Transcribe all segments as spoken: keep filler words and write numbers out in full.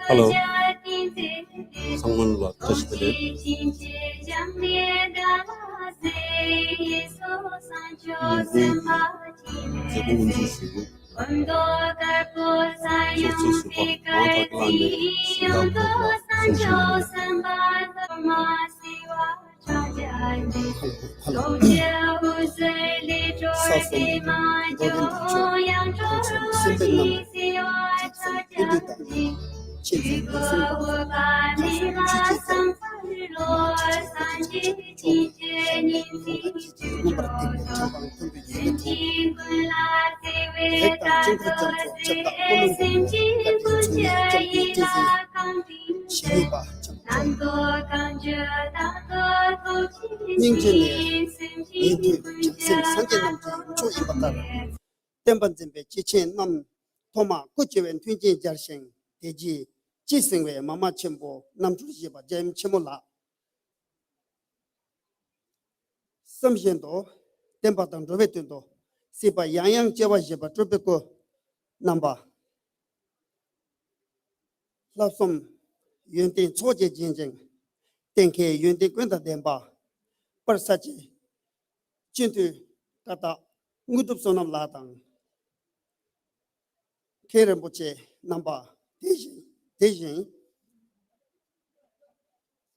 Hello. ཚང་མ་ལ་བཀྲ་ཤིས་བདེ་ལེགས། ངས་མཛད་སྒོ་དབུ་འཛུགས་ཞུ་རྒྱུ། ཚོགས་གཙོ་ཟུར་པ་མང་ཐག་ལགས་ནས་གཟིམ་དང་ཐོག་ལ་གསུང་བཤད་གནང་བ། ཧ་ལོ། ཧ་ལོ། ས་གསུམ་འགྲོ་མགོན་དུས་མཆོག་ཁོང་ཚོ་སེམས་དཔའ་རྣམས་ལ་ཐུགས་སེམས་བཀའ་འདྲི་དང་ཆེད་མཛད་སྙན་སེང་དང་ཐོག་སོ་ཆུ་སྐྱེས་དང་ཆེད་མཛད་སྙན་སེང་དང་ཐོག་སོ་ཆུ་སྐྱེས་ཐོག་མངོན་པར་བསྟན་པའི་ཐོབ་ཐང་མཐོན་པོའི་ཡོན་ཏན་ཐོག་བོད་དང་ཅིན་ཁུ་རྒྱ་མཚོ་ཁྱབ་བདག་ཀུན་ལུང་དང་བཀའ་དྲིན་མཚུངས་མེད་སྐྱབས་མགོན་བཀྲ་ཤིས་ཞི་བའི་བ་ཅང་། སྙིང་རྗེ་ནས་ཉན་ཐོས་བྱང་སེམས་སངས་རྒྱས་རྣམས་ཀྱི་མཆོག་ཡིན་པ་ལྟར། བསྟན་པ་འཛིན་པའི་སྐྱེས་ཆེན་རྣམས་ཐོག་མར་སྐུ་ལྕི་བའི་མཐུན་རྐྱེན་སྦྱར་ཞིང་དེ་རྗེས་སྤྱི་ཟིང་བའི་མ་མ་ཆེན་པོ་རྣམ་འཕྲུལ་བཞད་པ་རྒྱལ་ཡུམ་ཆེན་མོ་ལགས། བསམ་བཞིན་དུ་བསྟན་པ་དང་འགྲོ་བའི་དོན་དུ་སྲིད་པ་ཡང་ཡང་སྐྱེ་བ་བཞེས་པ་སྤྲུལ་པའི་སྐུ་རྣམ་པ། ལྷག་བསམ་ཡོན་ཏན་ཚོགས་ཀྱིས་བརྒྱན་ཅིང་། གཏན་འཁེལ་ཡོན་ཏན་ཀུན་དང་ལྡན་པ། པར་ས་ཆེ་སྤྱི་འཐུས་བཀའ་རྟགས་དངོས་གྲུབ་བསོད་ནམས་ལགས་དང་། མཁན་རིན་པོ་ཆེ་རྣམ་པ། དེ་བཞིན་དེ་བཞིན་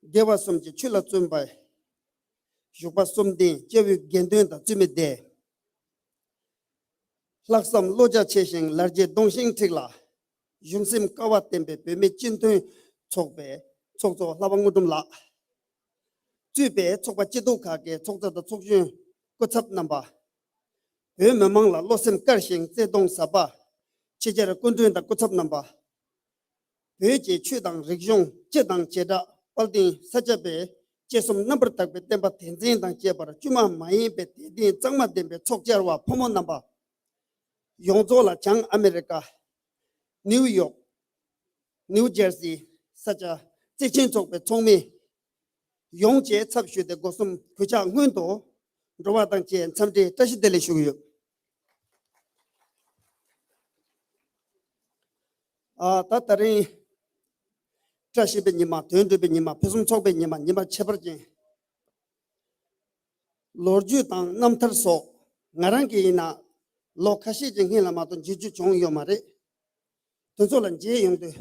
སྡེ་བ་གསུམ་གྱི་ཆོས་ལ་བརྩོན་པའི་བཞུགས་པ་གསུམ་ལྡན་སྐྱབས་ཡུལ་དགེ་འདུན་དང་བཙུན་མའི་སྡེ། ལྷག་བསམ་བློ་རྒྱ་ཆེ་ཞིང་ལར་རྒྱའི་གདུང་ཤིང་འཁྲིགས་ལ། གཞུང་སེམས་དཀའ་བ་བསྟན་པའི་བོད་མིའི་སྤྱི་མཐུན་ཚོགས་པའི་ཚོགས་གཙོ་ལྷ་བ་དངོས་གྲུབ་ལགས། གཙོས་པའི་ཚོགས་པ་སྐྱིད་སྡུག་ཁག་གི་ཚོགས་གཙོ་དང་ཚོགས་གཞོན་སྐུ་ཚབ་རྣམ་པ། བོད་མི་མང་ལ་བློ་སེམས་དཀར་ཞིང་བརྩེ་གདུང་ཟབ་པ། ཕྱི་རྒྱལ་སྐུ་མགྲོན་དང་སྐུ་ཚབ་རྣམ་པ། བོད་ཀྱི་ཆོས་དང་རིག་གཞུང་སྤྱི་དང་བྱེ་བྲག་དཔལ་ལྡན་ས་སྐྱ་པའི་སྐྱེས་གསུམ་རྣམ་པར་དག་པའི་བསྟན་པ་དེ་འཛིན་དང་བཅས་པར་དཀྱུས་མ་མ་ཡིན་པའི་དད་ལྡན་གཙང་མ་ལྡན་པའི་ཚོགས་བཅར་བ་ཕོ་མོ་རྣམ་པ། ཡོངས་རྫོགས་ལ་བྱང་ཨ་མེ་རི་ཀ། ནིའུ་ཡོག་ནིའུ་ཇར་སི་ས་སྐྱ་བརྩེ་ཆེན་ཚོགས་པའི་ཚོགས་མི་ཡོངས་ཀྱི་ཚབ་ཞུས་ཏེ་སྒོ་གསུམ་གུས་ཕྱག་སྔོན་དུ་འགྲོ་བ་དང་བཅས་འཚམས་འདྲི་བཀྲ་ཤིས་བདེ་ལེགས་ཞུ་གི་ཡོད། ཨ། ད་ད་རིང་བཀྲ་ཤིས་པའི་ཉི་མ། དོན་འགྲུབ་པའི་ཉི་མ། ཕུན་སུམ་ཚོགས་པའི་ཉི་མ། ཉི་མ་ཁྱད་པར་ཅན། ལོ་རྒྱུས་དང་རྣམ་ཐར་སོགས་ང་རང་གིས་ཡིན་ན་ལོ་ཁ་ཤས་ཀྱི་སྔོན་ལ་མ་གཏོགས་མཇལ་རྒྱུ་བྱུང་ཡོད་མ་རེད། དེ་ཚོ་ལ་མཇལ་ཡོང་དུས་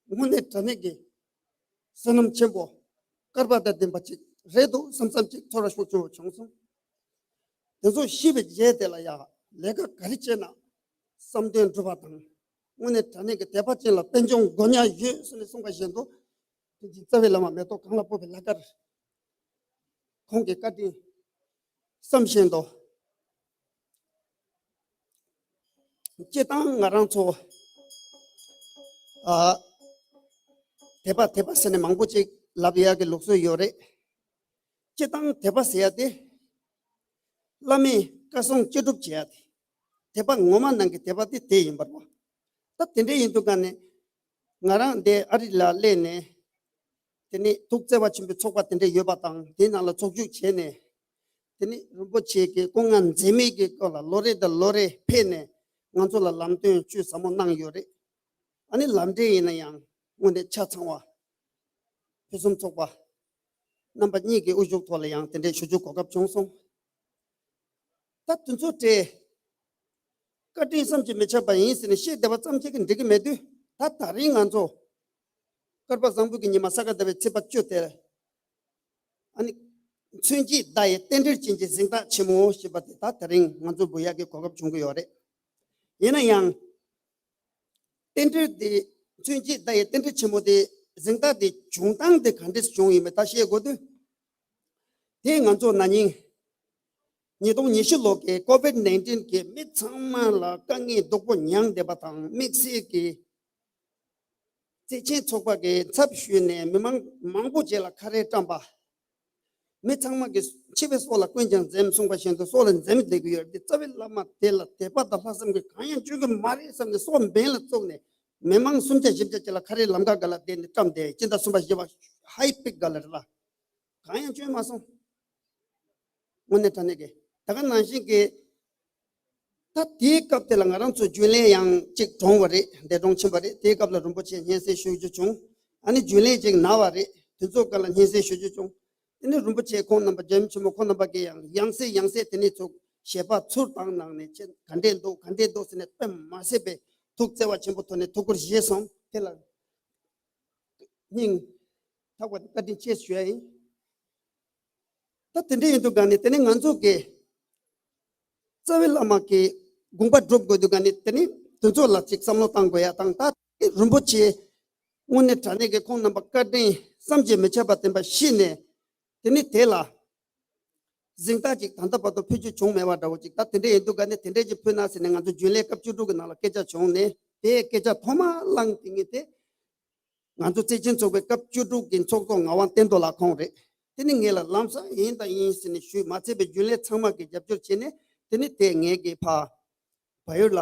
དངོས་གནས་དྲང་གནས་ཀྱི་བསོད་ནམས་ཆེན་པོ་སྐལ་པ་དང་ལྡན་པ་ཅིག་རེད་འདུག་བསམ་བསམ་ཅིག་ཚོར་བ་ཤུགས་ཆེན་པོ་བྱུང་སོང་། དེ་ཚོ་ཤེས་པའི་རྗེས་དེ་ལ་ཡང་ལས་ཀ་ག་རེ་བྱས་ན་བསམ་དོན་འགྲུབ་པ་དང་། དངོས་གནས་དྲང་གནས་ཀྱི་དད་པ་ཅན་ལ་རྟེན་འབྱུང་མགོ་ཉག་ཡོད་ཟེར་ནས་གསུངས་པ་བཞིན་དུ། དེ་བཞིན་རྩ་བའི་བླ་མ་མེ་ཏོག་གང་ལ་ཕོག་པའི་ལྷ་དཀར། ཁོང་གི་བཀའ་དྲིན་བསམ་བཞིན་དུ། སྤྱིར་བཏང་ང་རང་ཚོ། ཨ། དད་པ་དད་པ་ཟེར་ནས་མང་པོ་ཅིག་ལབ་ཡག་གི་ལུགས་སྲོལ་ཡོད་རེད། སྤྱིར་བཏང་དད་པ་ཟེར་ཡ་དེ། བླ་མའི་བཀའ་གསུང་ཅི་སྒྲུབ་བྱེད་ཡ་དེ། དད་པ་ངོ་མ་ནང་གི་དད་པ་དེ་དེ་ཡིན་པ་རེད་བ། ད་དེ་འདྲ་ཡིན་དུས་ག་ནས། ང་རང་འདི་ཨ་རི་ལ་སླེབས་ནས། དེ་ནས་ཐུགས་བརྩེ་བ་ཆེན་པོའི་ཚོགས་པ་དེ་འདྲ་ཡོད་པ་དང་། དེའི་ནང་ལ་ཚོགས་ཞུགས་བྱས་ནས། དེ་ནས་རིན་པོ་ཆེ་གི་སྐུ་ངལ་འཛེམས་མེད་ཀྱི་སྐོར་ལ་ལོ་རེ་དང་ལོ་རེ་ཕེབས་ནས་ང་ཚོ་ལ་ལམ་སྟོན་བཅུ་ཟབ་མོ་གནང་ཡོད་རེད། ཨ་ནི་ལམ་འབྲས་ཡིན་ན་ཡང་དངོས་གནས་ཆ་ཚང་བ། ཕུན་སུམ་ཚོགས་པ། རྣམ་པ་གཉིས་ཀྱི་དབུ་བཞུགས་ཐོག་ལ་ཡང་དེ་འདྲའི་ཞུ་རྒྱུ་གོ་སྐབས་བྱུང་སོང་། ད་དུས་ཚོད་སྤྲད། བཀའ་དྲིན་བསམ་གྱིས་མི་ཁྱབ་པ་ཡིན་ཟེར་ནས་བཤད་བསྡད་པ་ཙམ་གྱིས་འགྲིག་གི་མེད་དུས། ད་ད་རིང་ང་ཚོ་བསྐལ་པ་བཟང་པོ་གི་ཉི་མ་ས་ག་ཟླ་བའི་ཚེས་པ་བཅུ་དེར། ཨ་ནི། མཚོན་བྱེད་བརྡ་ཡི་རྟེན་འབྲེལ་ཅན་གྱི་གཟེངས་རྟགས་ཆེན་མོ་ཞེས་པ་དེ་ད་ད་རིང་ང་ཚོ་འབུལ་ཡག་གི་གོ་སྐབས་བྱུང་གི་ཡོད་རེད། ཡིན་ན་ཡང་། རྟེན་འབྲེལ་དེ། མཚོན་བྱེད་བརྡ་ཡི་རྟེན་འབྲེལ་ཆེན་མོ་དེ། གཟེངས་རྟགས་དེ་བྱུང་སྟངས་དེ་ག་འདྲས་བྱུང་ཡིན་མིན་ད་བཤད་དགོས་དུས། དེ་ང་ཚོ་ན་ནིང་ཉིས་སྟོང་ཉི་ཤུ་ལོ་གི་ཀོ་བིད་ནའིན་ཊིན་གྱིས་མི་ཚང་མ་ལ་དཀའ་ངལ་སྡུག་པོ་མྱངས་བསྡད་པ་དང་། དམིགས་བསལ་གྱི་བརྩེ་ཆེན་ཚོགས་པ་གི་ཚབ་ཞུས་ནས་མི་མང་མང་པོ་ཅིག་ལ་ཁ་རས་བཀྲམ་པ། མི་ཚང་མ་གིས་འཆི་བའི་སྲོག་ལ་རྐུན་ཀྱང་འཛེམ་གསུངས་པ་བཞིན་དུ་སྲོག་ལ་འཛེམ་བསྡད་ཀྱི་ཡོད་རེད་དེ། རྩ་བའི་བླ་མ་དེ་ལ་དད་པ་དང་ལྷག་བསམ་གྱིས་གང་ཡང་སྐྱོན་གྱི་མ་རེད་བསམ་ནས་སྲོག་འབེན་ལ་བཙུགས་ནས། མི་མང་སུམ་བརྒྱ་བཞི་བརྒྱ་ཅིག་ལ་ཁ་རས་ལམ་ཁ་སྒང་ལ་བསྡད་ནས་བཀྲམ་བསྡད། སྤྱི་ཟླ་གསུམ་པ་བཞི་པ་ཧའི་པིག་སྒང་ལ་རེད་ལ། གང་ཡང་སྐྱོན་མ་སོང་། དངོས་གནས་དྲང་གནས་ཀྱི། ད་ག་ནང་བཞིན་གྱི། ད་དེའི་སྐབས་དེ་ལ་ང་རང་ཚོ་རྒྱུན་ལས་ཡང་གཅིག་གྲོངས་པ་རེད། འདས་གྲོངས་ཕྱིན་པ་རེད། དེའི་སྐབས་ལ་རིན་པོ་ཆེ་སྙན་སེང་ཞུ་རྒྱུ་བྱུང་། ཨ་ནི་རྒྱུན་ལས་གཅིག་ན་བ་རེད། དེ་ཚོ་སྐབས་ལ་སྙན་སེང་ཞུ་རྒྱུ་བྱུང་། དེ་ནས་རིན་པོ་ཆེ་ཁོང་རྣམ་པ་རྒྱལ་ཡུམ་ཆེན་མོ་ཁོང་རྣམ་པ་གིས་ཡང་ཡང་སེ་ཡང་སེ་དེ་ནས་ཚུགས་ཞལ་པར་ཚུར་བཏང་གནང་ནས་ཁྱེད་ག་འདྲས་འདུག་ག་འདྲས་འདུག་ཟེར་ནས་དཔེ་མ་སྲིད་པའི་ཐུགས་བརྩེ་བ་ཆེན་པོ་ཐོག་ནས་ཐུགས་ཁུར་བཞེས་སོང་། དེ་ལ་སྙིང་ཐག་པ་ནས་བཀའ་དྲིན་ཆེ་ཞུ་ཡ་ཡིན། ད་དེ་འདྲ་ཡིན་དུས་ག་ནས་དེ་ནས་ང་ཚོ་གི་རྩ་བའི་བླ་མ་གི་དགོངས་པ་སྒྲུབ་དགོས་དུས་ག་ནས་དེ་ནས་དེ་ཚོ་ལ་ཅིག་བསམ་བློ་བཏང་དགོས་ཡ་དང་། ད་རིན་པོ་ཆེ་དངོས་གནས་དྲང་གནས་ཀྱི་ཁོང་རྣམ་པ་བཀའ་དྲིན་བསམ་གྱིས་མི་ཁྱབ་པ་བསྟན་པ་ཤེས་ནས། དེ་ནས་དེ་ལ་གཟེངས་རྟགས་ཅིག་ད་ལྟ་བར་དུ་ཕུལ་རྒྱུ་བྱུང་མེད་པ་འདྲ་བོ་ཅིག་ད་དེ་འདྲ་ཡིན་དུས་ག་ནས་དེ་འདྲ་ཅིག་ཕུལ་ན་ཟེར་ནས་ང་ཚོ་རྒྱུན་ལས་སྐབས་བཅུ་དྲུག་གི་ནང་ལ་སྐད་ཆ་བྱུང་ནས། དེའི་སྐད་ཆ་ཐོག་མ་བླངས་དེ་ངས་དེ། ང་ཚོ་བརྩེ་ཆེན་ཚོགས་པའི་སྐབས་བཅུ་དྲུག་གི་ཚོགས་གཙོ་ངག་དབང་བསྟན་རྡོར་ལགས་ཁོང་རེད། དེ་ནི་ངེད་ལ་ལམ་སང་ཡིན་དང་ཡིན་ཟེར་ནས་ཞུས། མ་ཚད་པའི་རྒྱུན་ལས་ཚང་མ་གིས་རྒྱབ་སྐྱོར་བྱས་ནས། དེ་ནི་དེ་ངེད་ཀྱི་ཕ་བལ་ཡུལ་ལ་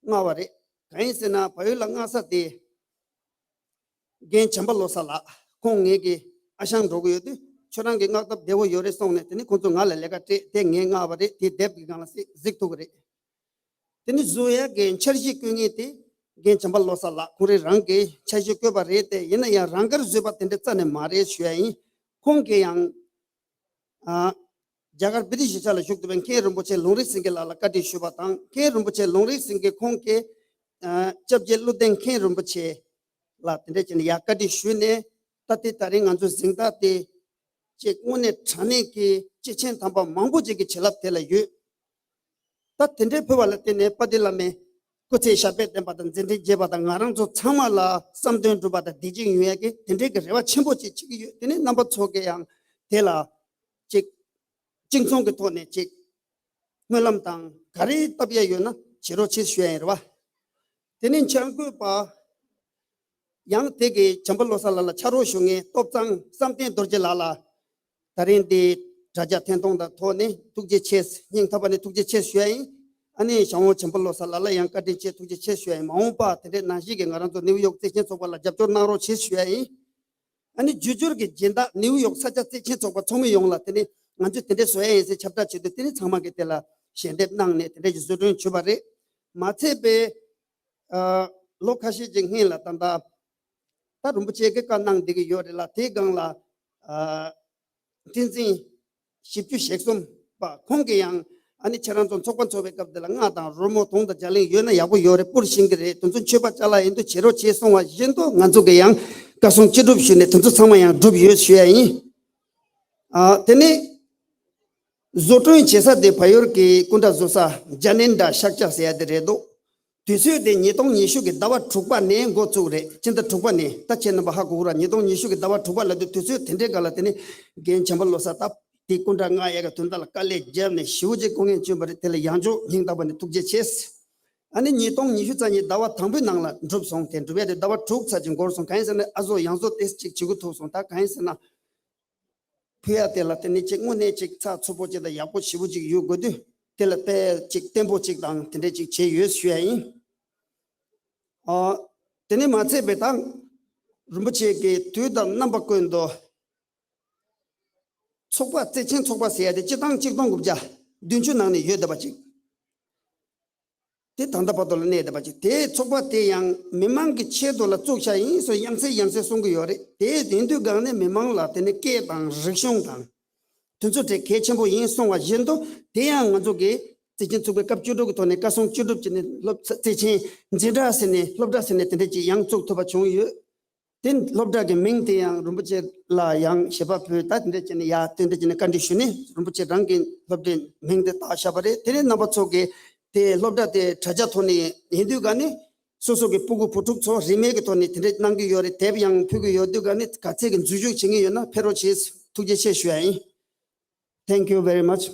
མངགས་པ་རེད། གང་ཡིན་ཟེར་ན་བལ་ཡུལ་ལ་མངགས་ས་དེ་རྒན་བྱམས་པ་བློ་བཟང་ལགས་ཁོང་ངེད་ཀྱི་ཨ་ཞང་འགྲོ་གི་ཡོད་དུས། ཁྱོད་རང་གི་མངགས་ཐབས་བདེ་བོ་ཡོད་རེད་གསུངས་ནས། དེ་ནི་ཁོང་ཚོ་ང་ལ་ལས་ཀ་སྤྲད་དེ་ངས་མངགས་པ་རེད། དེ་དེབ་ཀྱི་སྒང་ལ་གཟིགས་ཐུབ་ཀྱི་རེད། དེ་ནི་བཟོ་ཡག་གི་འཆར་གཞི་བཀོད་མཁན་དེ་རྒན་བྱམས་པ་བློ་བཟང་ལགས་ཁོང་རང་རང་གིས་འཆར་གཞི་བཀོད་པ་རེད་དེ། ཡིན་ན་ཡང་རང་དགར་བཟོས་པ་དེ་འདྲ་རྩ་ནས་མ་རེད་ཞུ་ཡ་ཡིན། ཁོང་གིས་ཡང་ཨ་རྒྱ་གར་བི་ཏི་ཤི་ས་ལ་བཞུགས་བསྡད་པའི་མཁན་རིན་པོ་ཆེ་ལུང་རིགས་སེང་གེ་ལགས་ལ་བཀའ་འདྲི་ཞུས་པ་དང་། མཁན་རིན་པོ་ཆེ་ལུང་རིགས་སེང་གེ་ཁོང་གིས་ཨ་སྐྱབས་རྗེ་ཀླུ་ལྡིང་མཁན་རིན་པོ་ཆེ་ལ་དེ་འདྲ་བྱས་ནས་ཡར་བཀའ་འདྲི་ཞུས་ནས། ད་ལྟ་དེ་ད་རིང་ང་ཚོ་གཟེངས་རྟགས་དེ་ཅིག་དངོས་གནས་དྲང་གནས་ཀྱི་སྐྱེས་ཆེན་དམ་པ་མང་པོ་ཅིག་གི་བྱིན་རླབས་དེ་ལ་ཡོད། ད་དེ་འདྲའི་ཕུལ་བ་ལ་བརྟེན་ནས་དཔལ་ལྡན་བླ་མའི་སྐུ་ཚེ་ཞབས་པད་བརྟན་པ་དང་མཛད་འཕྲིན་རྒྱས་པ་དང་། ང་རང་ཚོ་ཚང་མ་ལ་བསམ་དོན་འགྲུབ་པ་དང་བདེ་སྐྱིད་ཡོང་ཡ་གི་དེ་འདྲའི་གི་རེ་བ་ཆེན་པོ་ཅིག་བྱེད་ཀྱི་ཡོད། དེ་ནས་རྣམ་པ་ཚོ་གིས་ཡང་དེ་ལ་ཅིག་གཅིག་མཚུངས་ཀྱི་ཐོག་ནས་ཅིག་སྨོན་ལམ་དང་ག་རེ་བཏབ་ཡ་ཡོད་ན་བྱེད་རོགས་བྱེད་ཞུ་ཡ་ཡིན་རེད་བ། དེ་ནས་འཆར་འགོད་པ་ཡང་དེ་གི་བྱམས་པ་བློ་བཟང་ལགས་ལ་ཕྱག་རོགས་ཞུ་མཁན་སྟོབས་གཙང་བསམ་གཏན་རྡོ་རྗེ་ལགས་ལ་ད་རིང་འདི་དྲ་རྒྱ་འཐེན་གཏོང་དང་ཐོག་ནས་ཐུགས་རྗེ་ཆེ། སྙིང་ཐག་པ་ནས་ཐུགས་རྗེ་ཆེ་ཞུ་ཡ་ཡིན། ཨ་ནི་ཞང་བོ་བྱམས་པ་བློ་བཟང་ལགས་ལ་ཡང་བཀའ་དྲིན་ཆེ། ཐུགས་རྗེ་ཆེ་ཞུ་ཡ་ཡིན། མ་འོངས་པ་དེ་འདྲའི་ནང་བཞིན་གྱི་ང་རང་ཚོ་ནིའུ་ཡོག་བརྩེ་ཆེན་ཚོགས་པ་ལ་རྒྱབ་སྐྱོར་གནང་རོགས་བྱེད་ཞུ་ཡ་ཡིན། ཨ་ནི་བརྗོད་བྱར་གྱི་སྦྱིན་བདག་ནིའུ་ཡོག་ས་སྐྱ་བརྩེ་ཆེན་ཚོགས་པ་ཚོགས་མི་ཡོངས་ལ་དེ་ནི་ང་ཚོས་དེ་འདྲའི་བཟོ་ཡ་ཡིན་ཟེར་ཁྱབ་བསྒྲགས་བྱེད་དུས། དེ་ནི་ཚང་མ་གིས་དེ་ལ་ཞལ་འདེབས་གནང་ནས་དེ་འདྲ་ཞིག་བཟོ་སྐྲུན་བྱས་པ་རེད། མ་ཚད་པའི་ཨ་ལོ་ཁ་ཤས་ཀྱི་སྔོན་ལ་ད་ལྟ་ད་རིན་པོ་ཆེ་གིས་བཀའ་གནང་བསྡད་ཀྱི་ཡོད་རེད་ལ། དེའི་སྒང་ལ་ཨ་བསྟན་འཛིན་བཞི་བཅུ་ཞེ་གསུམ་པ་ཁོང་གིས་ཡང་ཨ་ནི་ཁྱེད་རང་ཚོ་ཚོགས་པ་འཚོགས་པའི་སྐབས་དེ་ལ་རྔ་དང་རོལ་མོ་དུང་དང་རྒྱ་གླིང་ཡོད་ན་ཡག་པོ་ཡོད་རེད། སྤུར་ཤེས་ཀྱི་རེད། དེ་ཚོ་མཆོད་པ་ཅ་ལག་ཡིན་དུས་བྱེད་རོགས་བྱེད་གསུངས་པ་བཞིན་དུ་ང་ཚོ་གིས་ཡང་བཀའ་གསུང་ཅི་སྒྲུབ་ཞུས་ནས་དེ་ཚོ་ཚང་མ་ཡང་སྒྲུབ་ཡོད་ཞུ་ཡ་ཡིན། ཨ་དེ་ནས་བཟོ་སྐྲུན་བྱེད་ས་དེ་བལ་ཡུལ་གྱི་སྐུ་འདྲ་བཟོ་ས་ཇ་ནན་དྲ་ཤཱཀྱ་ཟེར་ཡ་དེ་རེད་འདུག་དུས་ཚོད་དེ་ཉིས་སྟོང་ཉི་ཤུ་གི་ཟླ་བ་དྲུག་པ་ནས་འགོ་བཙུགས་རེད། སྤྱི་ཟླ་དྲུག་པ་ནས། ད་ཁྱེད་རྣམ་པ་ཧ་གོ་གི་རེད། ཉིས་སྟོང་ཉི་ཤུ་གི་ཟླ་བ་དྲུག་པ་ལབ་དུས་དུས་ཚོད་དེ་འདྲའི་སྒང་ལ་དེ་ནི་རྒན་བྱམས་པ་བློ་བཟང་ད་དེ་སྐུ་འདྲ་མངགས་ཡ་གི་དོན་དག་ལ་དཀའ་ལས་བརྒྱབ་ནས་ཞེ་པོ་ཅིག་སྐུ་ངལ་བསྐྱོན་པ་རེད། དེ་ལ་ཡང་བསྐྱར་སྙིང་ཐག་པ་ནས་ཐུགས་རྗེ་ཆེ། ཨ་ནི་ཉིས་སྟོང་ཉི་ཤུ་རྩ་གཉིས་ཟླ་བ་དང་པོའི་ནང་ལ་འགྲུབ་སོང་། དེ་འགྲུབ་ཡ་དེ་ཟླ་བ་དྲུག་ཙམ་ཅིག་འགོར་སོང་། གང་ཡིན་ཟེར་ན་ཨ་བཟོ་ཡང་བཟོ་ཏོག་ཙམ་ཅིག་བྱེད་དགོས་ཐུག་སོང་། ད་གང་ཡིན་ཟེར་ན། ཕུལ་ཡ་དེ་ལ་དེ་ནི་ཅིག་དངོས་གནས་ཅིག་ཚགས་ཚུད་པོ་ཅིག་དང་ཡག་པོ་ཞེ་པོ་ཅིག་ཡོད་དགོས་དུས། དེ་ལ་དཔེ་ཅིག་བརྟན་པོ་ཅིག་དང་དེ་འདྲ་ཅིག་བྱས་ཡོད་ཞུ་ཡ་ཡིན། ཨ། དེ་ནས་མ་ཚད་པའི་ད་རིན་པོ་ཆེ་གིས་དུས་དང་རྣམ་པ་ཀུན་ཏུ་ཚོགས་པ་བརྩེ་ཆེན་ཚོགས་པ་ཟེར་ཡ་དེ་སྤྱི་བཏང་གཅིག་སྟོང་དགུ་བརྒྱ་བདུན་ཅུ་ནང་ནས་ཡོད་བསྡད་པ་ཅིག་དེ་ད་ལྟ་བར་དུ་ལ་གནས་བསྡད་པ་ཅིག་དེའི་ཚོགས་པ་དེ་ཡང་མི་མང་གི་ཆེད་དུ་ལ་བཙུགས་བཞག་ཡིན་ཟེར་ཡང་སེ་ཡང་སེ་གསུང་གི་ཡོད་རེད། དེ་ཡིན་དུས་སྒང་ནས་མི་མང་ལ་དེ་ནི་སྐད་དང་རིག་གཞུང་དང་དེ་ཚོ་དེ་གལ་ཆེན་པོ་ཡིན་གསུང་བ་བཞིན་དུ། དེ་ཡང་ང་ཚོ་གིས་བརྩེ་ཆེན་ཚོགས་པའི་སྐབས་བཅུ་དྲུག་གི་ཐོག་ནས་བཀའ་གསུང་བཅུ་དྲུག་བྱས་ནས་སློབ་བརྩེ་ཆེན་འཛིན་གྲྭ་ཟེར་ནས་སློབ་གྲྭ་ཟེར་ནས་དེ་འདྲ་ཅིག་ཡང་བཙུགས་ཐུབ་པ་བྱུང་ཡོད། དེ་སློབ་གྲྭ་གི་མིང་དེ་ཡང་རིན་པོ་ཆེ་ལ་ཡང་ཞལ་པར་ཕུལ། ད་དེ་འདྲ་བྱས་ནས་ཡ་དེ་འདྲ་བྱས་ནས་བཀའ་འདྲི་ཞུས་ནས་རིན་པོ་ཆེ་རང་གི་སློབ་གྲྭའི་མིང་དེ་བཏགས་བཞག་པ་རེད། དེ་ནས་རྣམ་པ་ཚོ་གིས་དེ་སློབ་གྲྭ་དེ་དྲ་རྒྱ་ཐོག་ནས་ཡིན་དུས་ག་ནས་སོ་སོ་གི་སྤུ་གུ་བུ་ཕྲུག་ཚོ་རིན་མེད་ཀྱི་ཐོག་ནས་དེ་འདྲ་གནང་གི་ཡོད་རེད། དེབ་ཡང་ཕུལ་གི་ཡོད་དུས་ག་ནས་ག་ཚད་ཀྱི་འཛུལ་ཞུགས་བྱེད་མཁན་ཡོད་ན་ཕེབས་རོགས་བྱེད། ཐུགས་རྗེ་ཆེ་ཞུ་ཡ་ཡིན། Thank you very much.